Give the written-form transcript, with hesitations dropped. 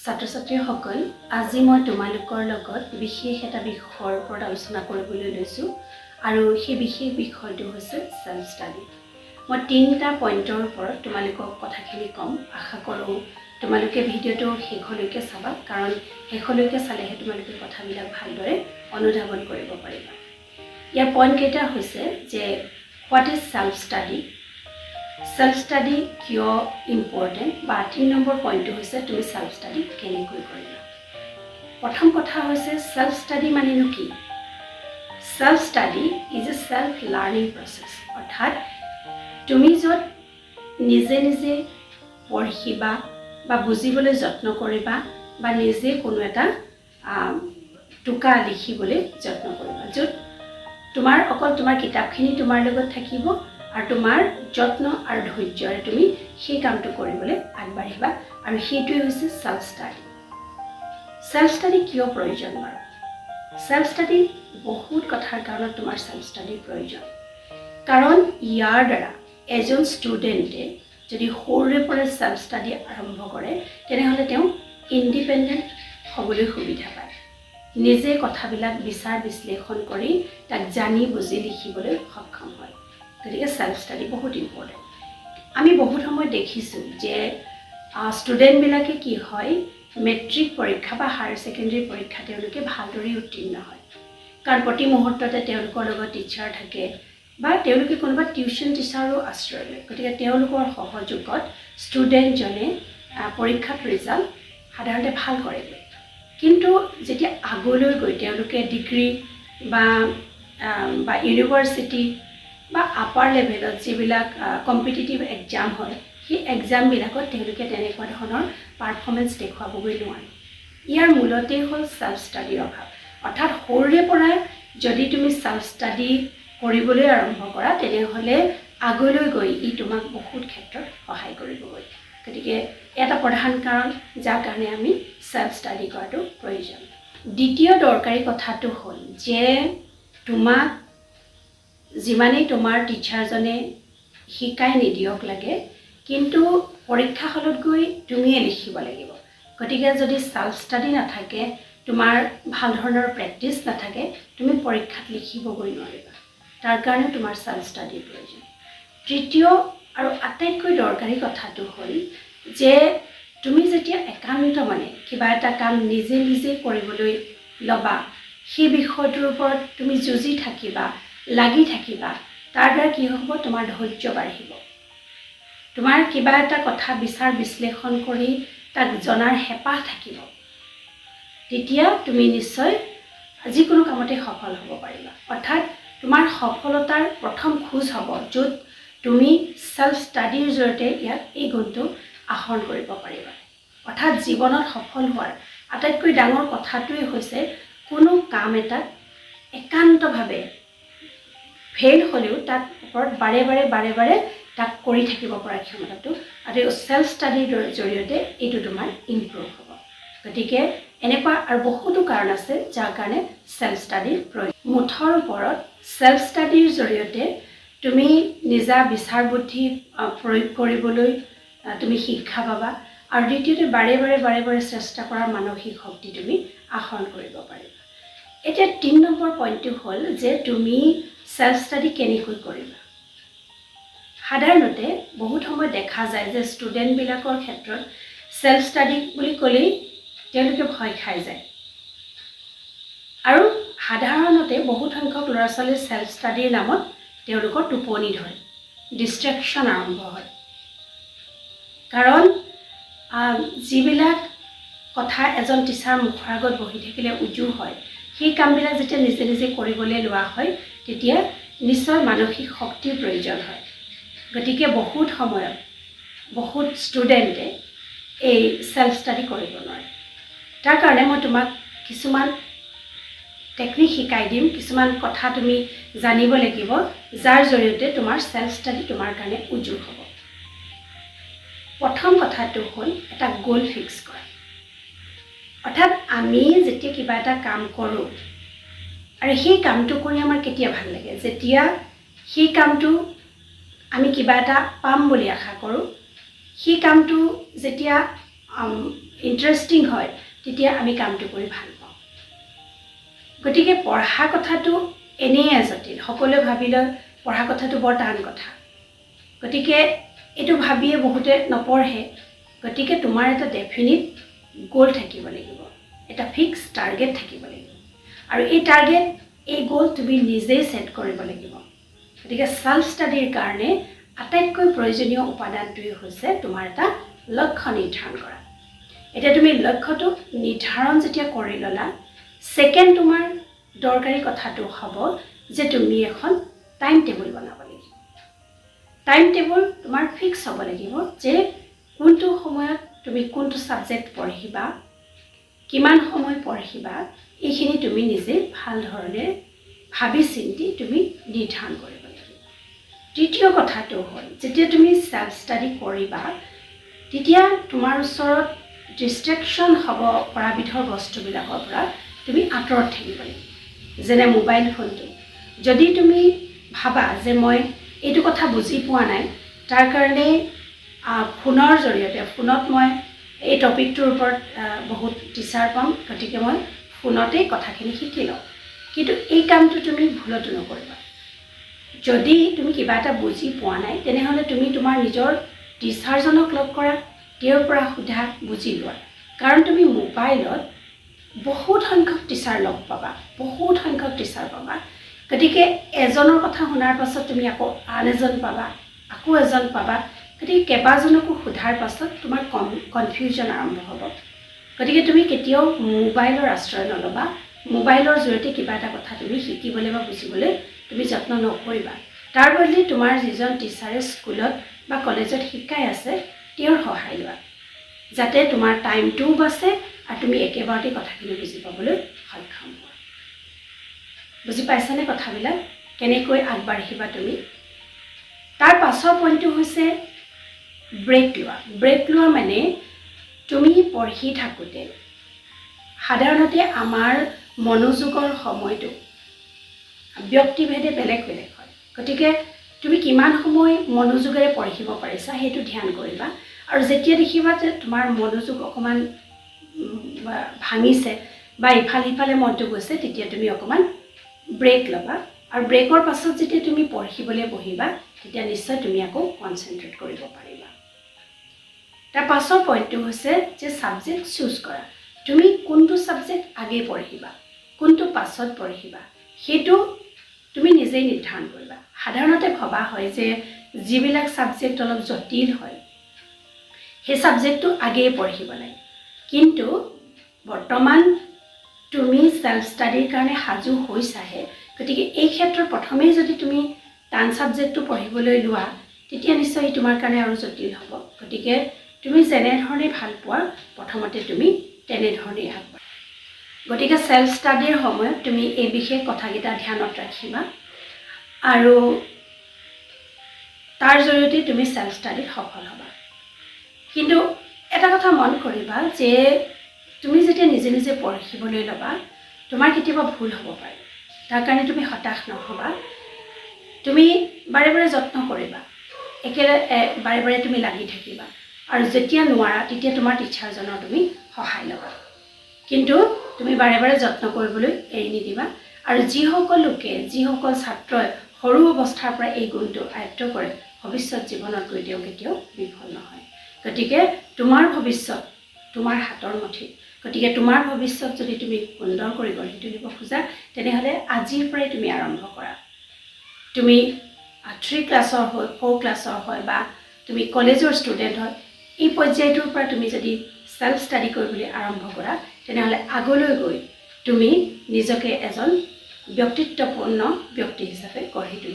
ছাত্ৰ ছাত্ৰীসকল, আজি মই তোমালোকৰ লগত বিশেষ এটা বিষয়ৰ ওপৰত আলোচনা কৰিবলৈ লৈছোঁ আৰু সেই বিশেষ বিষয়টো হৈছে ছেল্ফ ষ্টাডি। মই তিনিটা পইণ্টৰ ওপৰত তোমালোকক কথাখিনি ক'ম। আশা কৰোঁ তোমালোকে ভিডিঅ'টো শেষলৈকে চাবা, কাৰণ শেষলৈকে চালেহে তোমালোকে কথাবিলাক ভালদৰে অনুধাৱন কৰিব পাৰিবা। ইয়াৰ পইণ্টকেইটা হৈছে যে what is self study, self study কিয় ইম্পৰ্টেণ্ট, বা 3 নম্বৰ পইণ্টটো হৈছে তুমি ছেল্ফ ষ্টাডি কেনেকৈ কৰিবা। প্ৰথম কথা হৈছে, ছেল্ফ ষ্টাডি মানেনো কি? Self study is a self learning process। অৰ্থাৎ তুমি য'ত নিজে নিজে পঢ়িবা বা বুজিবলৈ যত্ন কৰিবা বা নিজে কোনো এটা টোকা লিখিবলৈ যত্ন কৰিবা, য'ত তোমাৰ অকল তোমাৰ কিতাপখিনি তোমাৰ লগত থাকিব আৰু তোমাৰ যত্ন আৰু ধৈৰ্যৰে তুমি সেই কামটো কৰিবলৈ আগবাঢ়িবা আৰু সেইটোৱে হৈছে ছেল্ফ ষ্টাডি। ছেল্ফ ষ্টাডি কিয় প্ৰয়োজন বাৰু? ছেল্ফ ষ্টাডি বহুত কথাৰ কাৰণত তোমাৰ ছেল্ফ ষ্টাডিৰ প্ৰয়োজন, কাৰণ ইয়াৰ দ্বাৰা এজন ষ্টুডেণ্টে যদি সৰুৰে পৰাই ছেল্ফ ষ্টাডি আৰম্ভ কৰে, তেনেহ'লে তেওঁ ইণ্ডিপেণ্ডেণ্ট হ'বলৈ সুবিধা পায়। নিজে কথাবিলাক বিচাৰ বিশ্লেষণ কৰি তাক জানি বুজি লিখিবলৈ সক্ষম হয়। গতিকে ছেল্ফ ষ্টাডি বহুত ইম্পৰ্টেণ্ট। আমি বহুত সময় দেখিছোঁ যে ষ্টুডেণ্টবিলাকে কি হয়, মেট্ৰিক পৰীক্ষা বা হায়াৰ ছেকেণ্ডেৰী পৰীক্ষা তেওঁলোকে ভালদৰেই উত্তীৰ্ণ হয়, কাৰণ প্ৰতি মুহূৰ্ততে তেওঁলোকৰ লগত টিচাৰ থাকে বা তেওঁলোকে কোনোবা টিউশ্যন টিচাৰো আশ্ৰয় লয়। গতিকে তেওঁলোকৰ সহযোগত ষ্টুডেণ্টজনে পৰীক্ষাত ৰিজাল্ট সাধাৰণতে ভাল কৰেগৈ। কিন্তু যেতিয়া আগলৈ গৈ তেওঁলোকে ডিগ্ৰী বা ইউনিভাৰ্চিটি বা আপাৰ লেভেলত যিবিলাক কম্পিটিটিভ এক্সাম হয়, সেই এক্সামবিলাকত তেওঁলোকে তেনেকুৱা ধৰণৰ পাৰফৰ্মেঞ্চ দেখুৱাবগৈ নোৱাৰে। ইয়াৰ মূলতেই হ'ল ছেল্ফ ষ্টাডিৰ অভাৱ। অৰ্থাৎ সৰুৰে পৰাই যদি তুমি ছেল্ফ ষ্টাডি কৰিবলৈ আৰম্ভ কৰা, তেনেহ'লে আগলৈ গৈ ই তোমাক বহুত ক্ষেত্ৰত সহায় কৰিবগৈ। গতিকে এটা প্ৰধান কাৰণ যাৰ কাৰণে আমি ছেল্ফ ষ্টাডি কৰাটো প্ৰয়োজন। দ্বিতীয় দৰকাৰী কথাটো হ'ল যে তোমাক যিমানেই তোমাৰ টিচাৰজনে শিকাই নিদিয়ক লাগে, কিন্তু পৰীক্ষা হলত গৈ তুমিয়ে লিখিব লাগিব। গতিকে যদি ছেল্ফ ষ্টাডি নাথাকে, তোমাৰ ভাল ধৰণৰ প্ৰেক্টিচ নাথাকে, তুমি পৰীক্ষাত লিখিবগৈ নোৱাৰিবা। তাৰ কাৰণেও তোমাৰ ছেল্ফ ষ্টাডিৰ প্ৰয়োজন। তৃতীয় আৰু আটাইতকৈ দৰকাৰী কথাটো হ'ল যে তুমি যেতিয়া একান্ত মনে কিবা এটা কাম নিজে নিজে কৰিবলৈ ল'বা, সেই বিষয়টোৰ ওপৰত তুমি যুঁজি থাকিবা, লাগি থাকিবা, তাৰ দ্বাৰা কি হ'ব? তোমাৰ ধৈৰ্য বাঢ়িব। তোমাৰ কিবা এটা কথা বিচাৰ বিশ্লেষণ কৰি তাক জনাৰ হেঁপাহ থাকিব। তেতিয়া তুমি নিশ্চয় যিকোনো কামতে সফল হ'ব পাৰিবা। অৰ্থাৎ তোমাৰ সফলতাৰ প্ৰথম খোজ হ'ব য'ত তুমি ছেল্ফ ষ্টাডিৰ জৰিয়তে ইয়াক এই গুণটো আহৰণ কৰিব পাৰিবা। অৰ্থাৎ জীৱনত সফল হোৱাৰ আটাইতকৈ ডাঙৰ কথাটোৱেই হৈছে কোনো কাম এটাত একান্তভাৱে ফেইল হ'লেও তাত ওপৰত বাৰে বাৰে বাৰে বাৰে তাক কৰি থাকিব পৰা ক্ষমতাটো আৰু ছেল্ফ ষ্টাডিৰ জৰিয়তে এইটো তোমাৰ ইম্প্ৰুভ হ'ব। গতিকে এনেকুৱা আৰু বহুতো কাৰণ আছে যাৰ কাৰণে ছেল্ফ ষ্টাডিৰ প্ৰয়োজন। মুঠৰ ওপৰত ছেল্ফ ষ্টাডিৰ জৰিয়তে তুমি নিজা বিচাৰ বুদ্ধি প্ৰয়োগ কৰিবলৈ তুমি শিক্ষা পাবা আৰু দ্বিতীয়তে বাৰে বাৰে বাৰে বাৰে চেষ্টা কৰাৰ মানসিক শক্তি তুমি আহৰণ কৰিব পাৰিবা। এতিয়া 3 নম্বৰ পইণ্টটো হ'ল যে তুমি ছেল্ফ ষ্টাডি কেনেকৈ কৰিবা। সাধাৰণতে বহুত সময় দেখা যায় যে ষ্টুডেণ্টবিলাকৰ ক্ষেত্ৰত ছেল্ফ ষ্টাডি বুলি ক'লেই তেওঁলোকে ভয় খাই যায় আৰু সাধাৰণতে বহুত সংখ্যক ল'ৰা ছোৱালীৰ ছেল্ফ ষ্টাডিৰ নামত তেওঁলোকৰ টোপনি ধৰে, ডিষ্ট্ৰেকশ্যন আৰম্ভ হয়। কাৰণ যিবিলাক কথা এজন টিচাৰ মুখৰ আগত বহি থাকিলে উজু হয়, সেই কামবিলাক যেতিয়া নিজে নিজে কৰিবলৈ লোৱা হয়, তেতিয়া নিশ্চয় মানসিক শক্তিৰ প্ৰয়োজন হয়। গতিকে বহুত সময়ত বহুত ষ্টুডেণ্টে এই ছেল্ফ ষ্টাডি কৰিব নোৱাৰে। তাৰ কাৰণে মই তোমাক কিছুমান টেকনিক শিকাই দিম। কিছুমান কথা তুমি জানিব লাগিব, যাৰ জৰিয়তে তোমাৰ ছেল্ফ ষ্টাডি তোমাৰ কাৰণে উজু হ'ব। প্ৰথম কথাটো হ'ল এটা গ'ল ফিক্স কৰা। অৰ্থাৎ আমি যেতিয়া কিবা এটা কাম কৰোঁ আৰু সেই কামটো কৰি আমাৰ কেতিয়া ভাল লাগে? যেতিয়া সেই কামটো আমি কিবা এটা পাম বুলি আশা কৰোঁ, সেই কামটো যেতিয়া ইণ্টাৰেষ্টিং হয়, তেতিয়া আমি কামটো কৰি ভাল পাওঁ। গতিকে পঢ়া কথাটো এনেই জটিল। সকলোৱে ভাবি লয় পঢ়া কথাটো বৰ টান কথা, গতিকে এইটো ভাবিয়ে বহুতে নপঢ়ে। গতিকে তোমাৰ এটা ডেফিনিট গ'ল থাকিব লাগিব, এটা ফিক্স টাৰ্গেট থাকিব লাগিব আৰু এই টাৰ্গেট, এই গ'ল তুমি নিজেই ছেট কৰিব লাগিব। গতিকে ছেল্ফ ষ্টাডিৰ কাৰণে আটাইতকৈ প্ৰয়োজনীয় উপাদানটোৱেই হৈছে তোমাৰ এটা লক্ষ্য নিৰ্ধাৰণ কৰা। এতিয়া তুমি লক্ষ্যটো নিৰ্ধাৰণ যেতিয়া কৰি ল'লা, ছেকেণ্ড তোমাৰ দৰকাৰী কথাটো হ'ব যে তুমি এখন টাইম টেবুল বনাব লাগিব। টাইম টেবুল তোমাৰ ফিক্স হ'ব লাগিব যে কোনটো সময়ত তুমি কোনটো ছাবজেক্ট পঢ়িবা, কিমান সময় পঢ়িবা, এইখিনি তুমি নিজে ভাল ধৰণে ভাবি চিন্তি তুমি নিৰ্ধাৰণ কৰিব লাগিব। তৃতীয় কথাটো হ'ল, যেতিয়া তুমি ছেল্ফ ষ্টাডি কৰিবা, তেতিয়া তোমাৰ ওচৰত ডিষ্ট্ৰেকশ্যন হ'ব পৰা বিধৰ বস্তুবিলাকৰ পৰা তুমি আঁতৰত থাকিব লাগিব, যেনে মোবাইল ফোনটো। যদি তুমি ভাবা যে মই এইটো কথা বুজি পোৱা নাই, তাৰ কাৰণে ফোনৰ জৰিয়তে, ফোনত মই এই টপিকটোৰ ওপৰত বহুত টিচাৰ পাম, গতিকে মই ফোনতেই কথাখিনি শিকি লওঁ, কিন্তু এই কামটো তুমি ভুলতো নকৰিবা। যদি তুমি কিবা এটা বুজি পোৱা নাই, তেনেহ'লে তুমি তোমাৰ নিজৰ টিচাৰজনক লগ কৰা, তেওঁৰ পৰা সোধা, বুজি লোৱা। কাৰণ তুমি মোবাইলত বহুত সংখ্যক টিচাৰ লগ পাবা, বহুত সংখ্যক টিচাৰ পাবা। গতিকে এজনৰ কথা শুনাৰ পাছত তুমি আকৌ আন এজন পাবা, আকৌ এজন পাবা। গতিকে কেইবাজনকো সোধাৰ পাছত তোমাৰ কনফিউজন আৰম্ভ হ'ব। গতিকে তুমি কেতিয়াও মোবাইলৰ আশ্ৰয় নল'বা। মোবাইলৰ জৰিয়তে কিবা এটা কথা তুমি শিকিবলৈ বা বুজিবলৈ তুমি যত্ন নকৰিবা। তাৰ বদলি তোমাৰ যিজন টিচাৰে স্কুলত বা কলেজত শিকাই আছে, তেওঁৰ সহায় লোৱা, যাতে তোমাৰ টাইমটোও বাচে আৰু তুমি একেবাৰতে কথাখিনি বুজি পাবলৈ সক্ষম হোৱা। বুজি পাইছানে কথাবিলাক কেনেকৈ আগবাঢ়িবা তুমি? তাৰ পাছৰ পইণ্টটো হৈছে ব্ৰেক লোৱা। ব্ৰেক লোৱা মানে তুমি পঢ়ি থাকোঁতে সাধাৰণতে আমাৰ মনোযোগৰ সময়টো ব্যক্তিভেদে বেলেগ বেলেগ হয়। গতিকে তুমি কিমান সময় মনোযোগেৰে পঢ়িব পাৰিছা, সেইটো ধ্যান কৰিবা। আৰু যেতিয়া দেখিবা যে তোমাৰ মনোযোগ অকণমান ভাঙিছে বা ইফাল সিফালে মনটো গৈছে, তেতিয়া তুমি অকণমান ব্ৰেক ল'বা। আৰু ব্ৰেকৰ পাছত যেতিয়া তুমি পঢ়িবলৈ বহিবা, তেতিয়া নিশ্চয় তুমি আকৌ কনচেনট্ৰেট কৰিব পাৰিবা। তাৰ পাছৰ পইণ্টটো হৈছে যে ছাবজেক্ট চুজ কৰা। তুমি কোনটো ছাবজেক্ট আগে পঢ়িবা, কোনটো পাছত পঢ়িবা, সেইটো তুমি নিজেই নিৰ্ধাৰণ কৰিবা। সাধাৰণতে ভবা হয় যে যিবিলাক ছাবজেক্ট অলপ জটিল হয়, সেই ছাবজেক্টটো আগেয়ে পঢ়িব লাগে। কিন্তু বৰ্তমান তুমি ছেল্ফ ষ্টাডিৰ কাৰণে সাজু হৈছাহে, গতিকে এই ক্ষেত্ৰত প্ৰথমেই যদি তুমি টান ছাবজেক্টটো পঢ়িবলৈ লোৱা, তেতিয়া নিশ্চয় ই তোমাৰ কাৰণে আৰু জটিল হ'ব। গতিকে তুমি যেনেধৰণে ভাল পোৱা, প্ৰথমতে তুমি তেনেধৰণেই আগবাঢ়া। গতিকে ছেল্ফ ষ্টাডিৰ সময়ত তুমি এই বিশেষ কথাকেইটা ধ্যানত ৰাখিবা আৰু তাৰ জৰিয়তে তুমি ছেল্ফ ষ্টাডিত সফল হ'বা। কিন্তু এটা কথা মন কৰিবা যে তুমি যেতিয়া নিজে নিজে পঢ়িবলৈ ল'বা, তোমাৰ কেতিয়াবা ভুল হ'ব পাৰে। তাৰ কাৰণে তুমি হতাশ নহ'বা। তুমি বাৰে বাৰে যত্ন কৰিবা, বাৰে বাৰে তুমি লাগি থাকিবা আৰু যেতিয়া নোৱাৰা, তেতিয়া তোমাৰ টিচাৰজনৰ তুমি সহায় ল'বা। কিন্তু তুমি বাৰে বাৰে যত্ন কৰিবলৈ এৰি নিদিবা। আৰু যিসকল লোকে, যিসকল ছাত্ৰই সৰু অৱস্থাৰ পৰা এই গুণটো আয়ত্ব কৰে, ভৱিষ্যত জীৱনত গৈ তেওঁ কেতিয়াও বিফল নহয়। গতিকে তোমাৰ ভৱিষ্যত তোমাৰ হাতৰ মুঠিত। গতিকে তোমাৰ ভৱিষ্যত যদি তুমি সুন্দৰ কৰি গঢ়ি তুলিব খোজা, তেনেহ'লে আজিৰ পৰাই তুমি আৰম্ভ কৰা। তুমি থ্ৰী ক্লাছৰ হয়, ফ'ৰ ক্লাছৰ হয় বা তুমি কলেজৰ ষ্টুডেণ্ট হয়, এই পৰ্যায়টোৰ পৰা তুমি যদি ছেল্ফ ষ্টাডি কৰিবলৈ আৰম্ভ কৰা, তেনেহ'লে আগলৈ গৈ তুমি নিজকে এজন ব্যক্তিত্বপূৰ্ণ ব্যক্তি হিচাপে গঢ়ি তুলিব।